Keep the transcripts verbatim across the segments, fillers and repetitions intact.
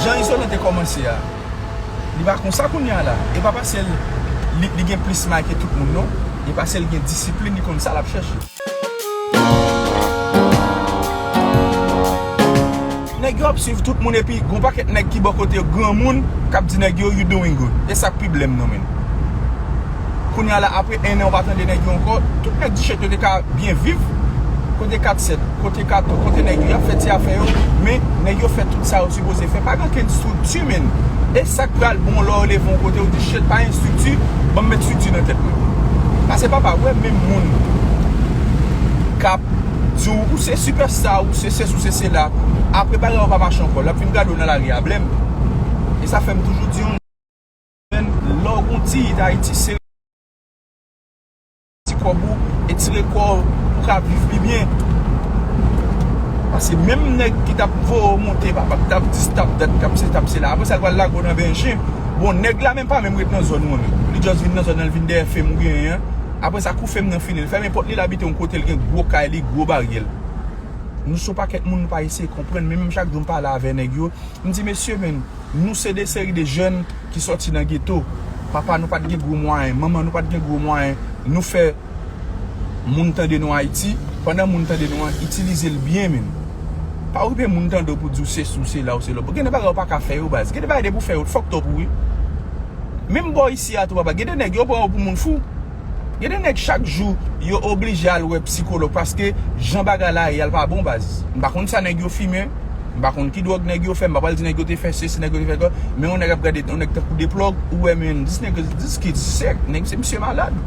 Jan Izolan te kòmanse a, li pa konsa kounye a la. E pa paske l, li, li gen plis may ke tout moun, non. E paske l gen disiplin, li konn sa l ap chèche. Nèg yo ap swiv tout moun, epi gon pakèt nèg ki bò kote yo, granmoun, k ap di nèg yo, "You doing good." E sa k pi blè m nan, men. Kounye a la, apre en an, ou pa tande nèg yo ankò. Tout nèg Dichèt yo te ka byen viv. Kote kat sèt, kote kato, kote nèg yo, y ap fè ti afè yo. Men, nèg yo fè tout sa yo sipoze fè. Pa gen okenn estrikti, men. E sa k pral bon lè w leve yon kote, ou di, "Shit, pa gen estrikti, ban m met estrikti nan tèt mwen." Paske papa, wè menm moun k ap di w, ou se sipèsta, ou se sesi, ou se sela. Apre bagay yo pa mache ankò. L ap vin gade w nan lari a, blè m. E sa fè m toujou di yon jèn, lè w gon ti Ayiti, se ti kòb ou, etire kò w pou w ka viv pi byen. Paske menm nèg ki t ap voye w monte, papa, ki t ap di stop dat, k ap se, t ap se la. Apre sa, l pral lage w nan benjen. Bon, nèg la menm pa menm ret nan zòn ou an menm. Li just vin nan zòn nan, li vin dèyè fèm ou genyen an. Apre sa, kou fèm nan fini, l fèmen pòt li, l abite yon kote, l gen gwo kay li, gwo baryè l. Nou se yon pakèt moun, nou pa eseye konprann, men menm chak jou m pale avè nèg yo, m di, "Mesye, men, nou se de seri de jèn ki sòti nan geto. Papa nou pa t gen gwo mwayen, manman nou pa t gen gwo mwayen. Nou fè moun tande nou Ayiti, pandan moun tande nou an, itilize l byen, men. Pa okipe moun tande w pou di w se si, w se la, w se lòt. Gen de bagay ou pa ka fè yo, baz. Gen de bagay depi w fè yo, fucked up ou ye." Menm bò isi a tou, papa, gen de nèg yo pran yo pou moun fou. Gen de nèg chak jou, yo oblije al wè psikològ paske jan bagay la ye a, l pa bon, baz. M pa konn sa nèg yo fimen, m pa konn ki dwòg nèg yo fè, m pa pral di nèg yo te fè sesi, nèg yo te fè sa, men yon nèg ap gade, yon nèg tankou Deplòg, ou wè, men, this nigga, this kid sick, nèg, se misye malad.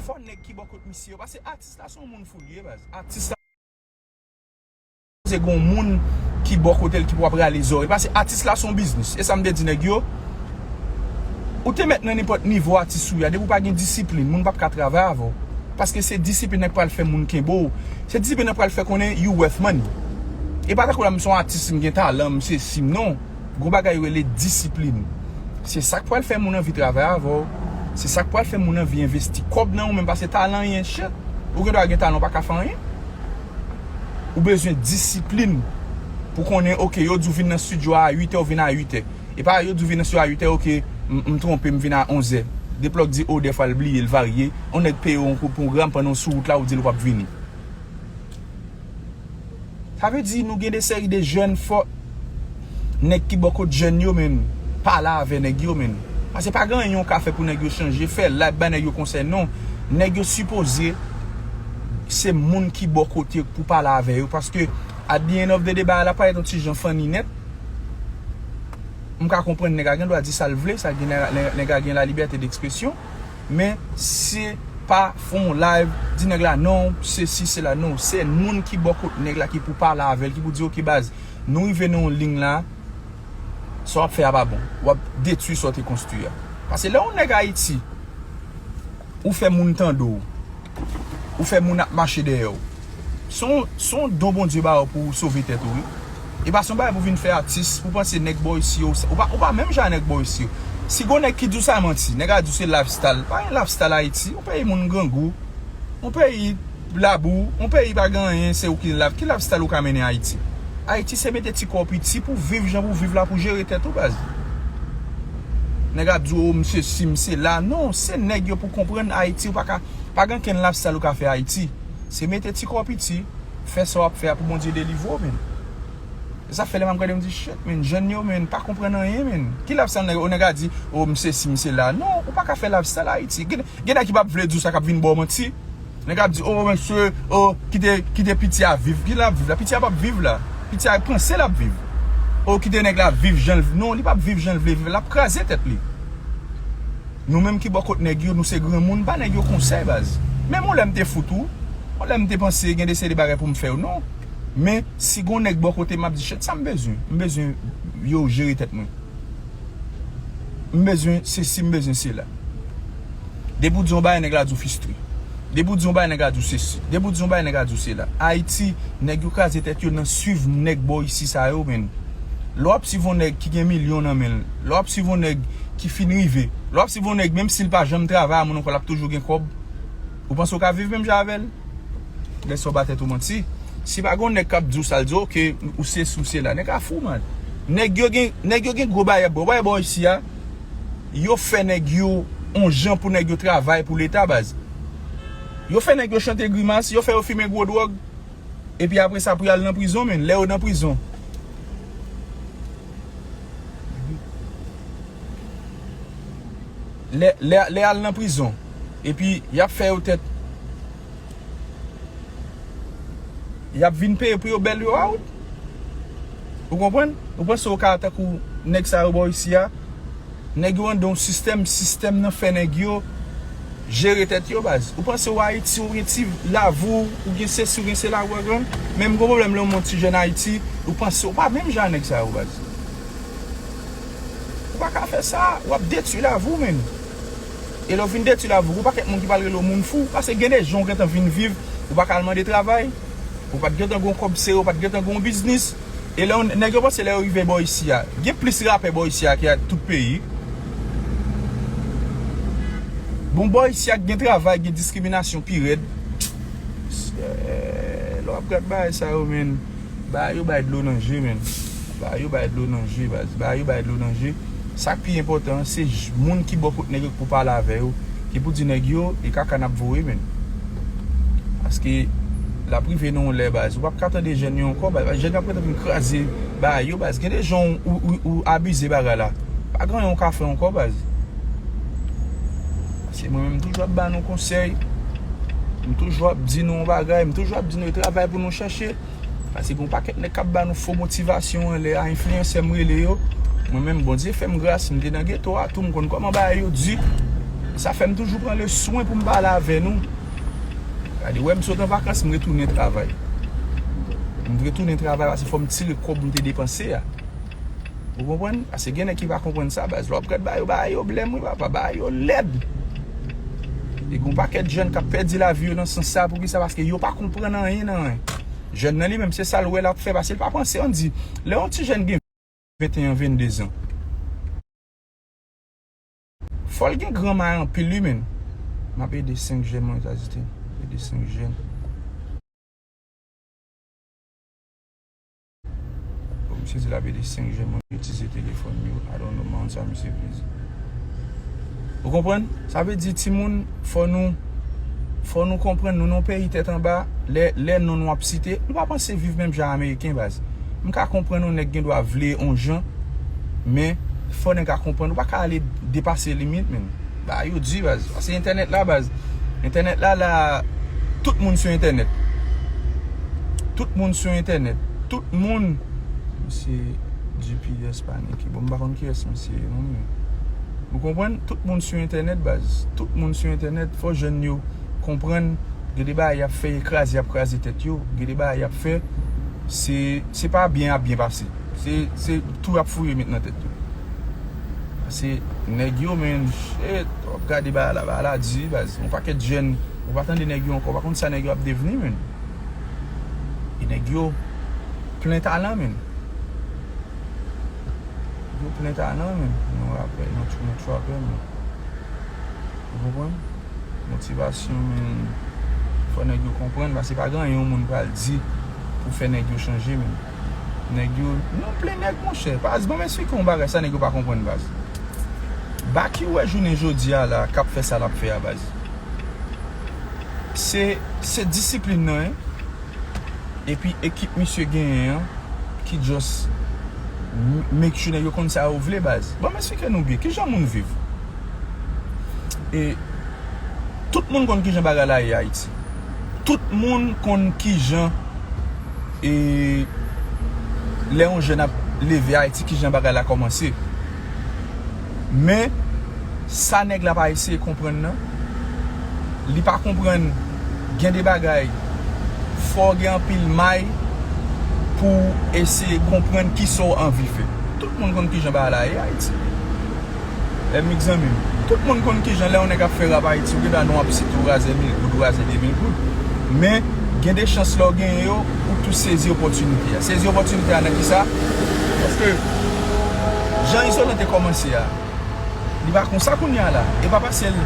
Fò nèg ki bò kot misye yo, paske atis la se yon moun fou li ye, baz. Atis la se gon moun ki bò kote l ki pou ap rale zòrèy. Paske atis la se yon biznis. E sa m te di nèg yo, ou te mèt nan nenpòt nivo atis ou ye a, depi w pa gen disiplin, moun p ap ka travay avè w. Paske se disiplin nan k pral fè moun kenbe w. Se disiplin nan k pral fè konnen you worth money. E pa tankou la m se yon atis, m gen talan, m sesi, m non. Gon bagay yo rele disiplin. Se sa k pral fè moun anvi travay avè w. Se sa k pral fè moun anvi envesti kòb nan ou menm, paske talan anyen, shit. Ou gen dwa gen talan, ou pa ka fè anyen. Ou bezwen disiplin pou konnen, oke, yo di w vin nan estidyo a uit è, ou vin a uit è. E pa yo di w vin nan estidyo a uit è, oke, m, m twonpe, m vin a onz è. Deplòg di, o, dèfwa l bliye, l varye. Yon nèg peye w yon kou pou yon gram pandan w sou wout la, ou di l ou p ap vini. Sa vle di nou gen de seri de jèn, fò nèg ki bò kot jèn yo, men, pale avè nèg yo, men. Paske pa gen anyen w ka fè pou nèg yo chanje, fè live, bay nèg yo konsèy, non. Nèg yo sipoze se moun ki bò kote pou pale avè yo, paske at the end of the day, bagay la parèt yon ti jan funny nèt. M ka konprann nèg la gen dwa di sa l vle, sa gen, nèg la gen la libète d'ekspresyon. Men se pa fè yon live, di nèg la non, sesi, sela, non. Se moun ki bò kot nèg la ki pou pale avè l, ki pou di, "Oke, baz, nou rive nan yon liy la, sa w ap fè a pa bon. W ap detwi sa w te konstwi a." Paske lè yon nèg Ayiti, ou fè moun tande w, ou fè moun ap mache dèyè w. Se yon, se yon don Bondye ba w pou w sove tèt ou, wi. E pa se yon bagay pou w vin fè atis, pou w panse nèg bò isi yo, ou pa, ou pa menm jan nèg bò isi yo. Si gon nèg ki di w sa manti, nèg la di w se lifestyle. Pa gen lifestyle Ayiti, yon peyi moun grangou, yon peyi labou, yon peyi pa gen anyen, se ou ki life. Ki lifestyle ou ka mennen Ayiti? Ayiti se mete ti kò w piti pou w viv jan pou w viv la, pou w jere tèt ou, baz. Nèg ap di w, "O, m sesi, m sela." Non, se nèg yo pou konprann Ayiti, ou pa ka, pa gen kenn lifestyle ou ka fè Ayiti. Se mete ti kò w piti, fè sa w ap fè a pou Bondye delivre w, men. E sa fè lè m ap gade, m di, "Shit, men, jèn yo, men, pa konprann anyen, men." Ki lifestyle nèg, o, nèg a di, "O, m sesi, m sela." Non, ou pa ka fè lifestyle Ayiti. Gen, gen nèg ki p ap vle di w sa, k ap vin ba w manti. Nèg ap di, "O, mesye, o, kite, kite piti a viv." Ki l ap viv la? Piti a p ap viv la. Piti a panse l ap viv. O, kite nèg la viv jan l vle. Non, li p ap viv jan l vle viv. L ap kraze tèt li. Nou menm ki bò kot nèg yo, nou se granmoun, ba nèg yo konsèy, baz. Menm yon lè m te fou tou, yon lè m te panse gen de seri de bagay pou m fè yo, non. Men, si gon nèg bò kote m, m ap di, "Shit, sa m bezwen?" M bezwen yo jere tèt mwen. M bezwen sesi, m bezwen sela. Depi w di yon bagay, nèg la di w fistre. Depi w di yon bagay, nèg la di w sesi. Depi w di yon bagay, nèg la di w sela. Ayiti, nèg yo kraze tèt yo nan swiv nèg bò isi sa yo, men. Lè w ap swiv yon nèg ki gen milyon nan men l, lè w ap swiv yon nèg ki fin rive, lè w ap swiv yon nèg, menm si l pa janm travay a moun ankò, l ap toujou gen kòb, ou panse w ka viv menm jan avè l? Lè sa w ba tèt ou manti. Si pa gen yon nèg k ap di w sa, l di w, "Oke, ou sesi, ou sela." Nèg la fou, man. Nèg yo gen, nèg yo gen gwo bagay ap bwè. Ou pa wè bò isi a, yo fè nèg yo on jan pou nèg yo travay pou Leta, baz. Yo fè nèg yo chante grimas, yo fè yo fimen gwo dwòg. Epi apre sa, pou y al nan prizon, menn. Lè yo nan prizon. Lè, lè, lè y al nan prizon. Epi, y ap fè yo tèt. Y ap vin peye pou yo bail yo out. Ou konprann? Ou panse w ka tankou nèg sa yo bò isi a? Nèg yo anndan yon sistèm, sistèm nan fè nèg yo jere tèt yo, baz. Ou panse w Ayiti, ou gen ti lavi w, ou gen sesi, ou gen sela, ou gen, menm gon pwoblèm lè yon ti jèn Ayiti, ou panse w pa menm jan nèg sa yo, baz. Ou pa ka fè sa, w ap detwi lavi w, menn. E lè w fin detwi lavi w, gon pakèt moun ki pral rele w moun fou, paske gen de jan w gentan vin viv, ou pa ka al mande travay, ou pa t gentan gon kòb sere, ou pa t gentan gon biznis. E lè w, nèg yo panse lè yo rive bò isi a, gen plis rapè bò isi a ki a tout peyi. Bon, bò isi a gen travay, gen diskriminasyon pi rèd. Eh, lè w ap gad bagay sa yo, menn, bagay yo bay dlo nan je, menn. Bagay yo bay dlo nan je, baz. Bagay yo bay dlo nan je. Sa k pi enpòtan an, se j-, moun ki bò kot nèg yo k pou pale avè yo, ki pou di nèg yo, e kaka n ap voye, menn. Paske l ap rive nan yon lè, baz, ou p ap ka tande jèn yo ankò, baz. Jèn yo ap gentan vin kraze bagay yo, baz. Gen de jan ou, ou, ou abize bagay la. Pa gen anyen ou ka fè ankò, baz. Paske mwen menm, m toujou ap ba nou konsèy. M toujou ap di nou yon bagay. M toujou ap di nou e travay pou nou chèche. Paske gen yon pakèt nèg k ap ba nou fo motivasyon anlè a, enfliyansè m rele yo. Mwen menm, Bondye fè m gras, m te nan geto a tou, m konn kòman bagay yo di. Sa fè m toujou pran le swen pou m pale avè nou. Gade, wè m sot an vakans, m retounen travay. M retounen travay paske fò m tire kòb m te depanse a. Ou konprann? Paske gen nèg ki pa konprann sa, baz. Lè w ap gad bagay yo, bagay yo blèm, wi, papa, bagay yo lèd. E gen yon pakèt jèn k ap pèdi lavi yo nan sans sa. Poukisa? Paske yo pa konprann anyen nan anyen. Jèn nan li menm, se sa l wè l ap fè, paske l pa panse, ann di, lè yon ti jèn gen venteyen, venndezan, fò l gen gran may anpil, wi, menn. M ap ede senk jèn mwen Etazini. Ede senk jèn. Bon, misye di l ap ede senk jèn mwen itilize telefòn yo. I don't know, man, sa misye vle di. Ou konprann? Sa vle di, timoun, fò nou, fò nou konprann, nou nan yon peyi tèt anba, lè, lè non nou ap site, nou pa panse viv menm jan Ameriken, baz. M ka konprann yon nèg gen dwa vle yon jan, men fò nèg la konprann, ou pa ka ale depase limit, menn. Bagay yo di, baz. Paske entènèt la, baz. Entènèt la, la, tout moun sou entènèt. Tout moun sou entènèt. Tout moun. Misye G P S panike. Bon, m pa konn kiyès misye ye, non, men. Ou konprann? Tout moun sou entènèt, baz. Tout moun sou entènèt. Fò jèn yo konprann. Gen de bagay y ap fè, e kraze y ap kraze tèt yo. Gen de bagay y ap fè, se, se pa byen y ap byen pase. Se, se tou y ap fouye met nan tèt yo. Paske nèg yo, menn, shit, w ap gade bagay la, bagay la di, baz. Yon pakèt jèn, ou pa tande nèg yo ankò, ou pa konn sa nèg yo ap devni, menn. E nèg yo plen talan, menn. Yo plen talan, menn. Yon rapè, yon, yon trapè, menn. Ou konprann? Motivasyon, menn. Fò nèg yo konprann, paske pa gen anyen yon moun pral di pou fè nèg yo chanje, menn. Nèg yo, nou plen nèg, monchè. Baz, ban m esplike yon bagay, sa nèg yo pa konprann, baz. Bak yo wè jounen jodi a la, k ap fè sa l ap fè a, baz. Se, se disiplin nan, en. Epi ekip misye genyen an, ki just m-, make sure nèg yo konn sa yo vle, baz. Ban m esplike nou byen, kijan moun viv. E tout moun konn kijan bagay la ye Ayiti. Tout moun konn kijan, e, lè yon jèn ap leve Ayiti, kijan bagay la kòmanse. Men, sa nèg la pa eseye konprann nan, li pa konprann gen de bagay, fò w gen anpil may pou w eseye konprann kisa w anvi fè. Tout moun konn kijan bagay la ye Ayiti. Lè m zanmi m. Tout moun konn kijan lè yon nèg ap fè rap Ayiti, ou gen dwa nan w ap site w razè mil goud, ou razè de mil goud. Men, gen de chans lè w genyen yo, ou tou sezi opòtinite a. Sezi opòtinite a nan kisa? Paske, jan Izolan te kòmanse a, li pa konsa kounye a la. E pa paske l,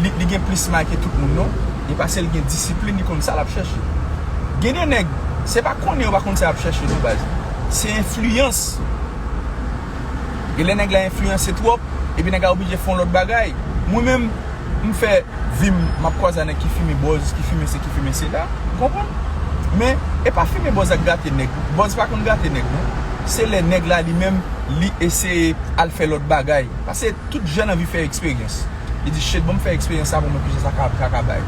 li, li gen plis may ke tout moun, non. E paske l gen disiplin, li konn sa l ap chèche. Gen de nèg, se pa konnen yo pa konn sa y ap chèche, non, baz. Se enfliyans. Gen lè nèg la enfliyanse twòp, epi nèg la oblije fè yon lòt bagay. Mwen menm, m fè vi m, m ap kwaze a nèg ki fimen bòz, ki fimen se, ki fimen se la. Ou konprann? Men, e pa fimen bòz ak gate nèg. Bòz pa konn gate nèg, non. Se lè nèg la li menm, li eseye al fè lòt bagay. Paske tout jèn anvi fè eksperyans. Li di, "Shit, bon, m fè eksperyans sa pou mwen, kijan sa ka, sa ka bay."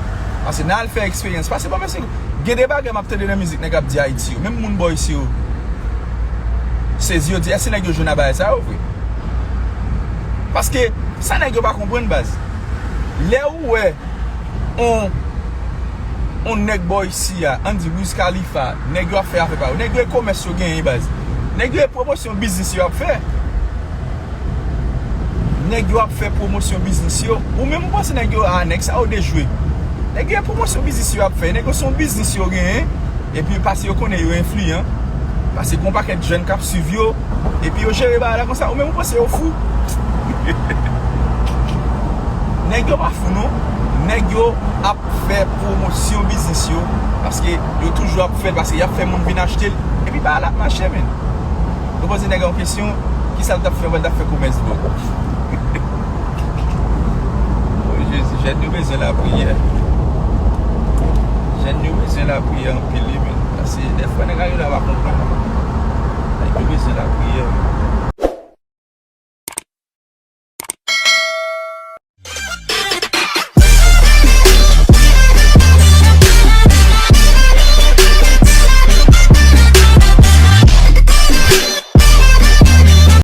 Paske nan al fè eksperyans, paske bon, mesye, gen de bagay m ap tande nan mizik nèg ap di Ayiti yo. Menm moun bò isi yo, sezi yo di, èske nèg yo jwenn a bagay sa yo vre? Paske sa nèg yo pa konprann, baz. Lè ou wè on, on nèg bò isi a, ann di Wiz Khalifa, nèg yo ap fè afè pa yo. Nèg yo e komès yo genyen, baz. Nèg yo e pwomosyon biznis yo ap fè. Nèg yo ap fè pwomosyon biznis yo. Ou menm ou panse nèg yo, a, nèg sa yo dejwe. Nèg yo e pwomosyon biznis yo ap fè. Nèg yo se yon biznis yo genyen. Epi paske yo konnen yo enfliyan. Paske gon pakèt jèn k ap swiv yo. Epi yo jere bagay la konsa. Ou menm ou panse yo fou? Nèg yo pa fou non. Nèg yo ap fè pwomosyon biznis yo. Paske yo toujou ap fè l, paske y ap fè moun vin achte l. Epi bagay la ap mache, men. Yo poze nèg la yon kesyon, kisa l t ap fè pandan l t ap fè komès dwòg? O Jezi, jèn yo bezwen lapriyè. Jèn yo bezwen lapriyè anpil, wi, men. Paske dèfwa nèg la yo la pa konprann. Nèg yo bezwen lapriyè, wi.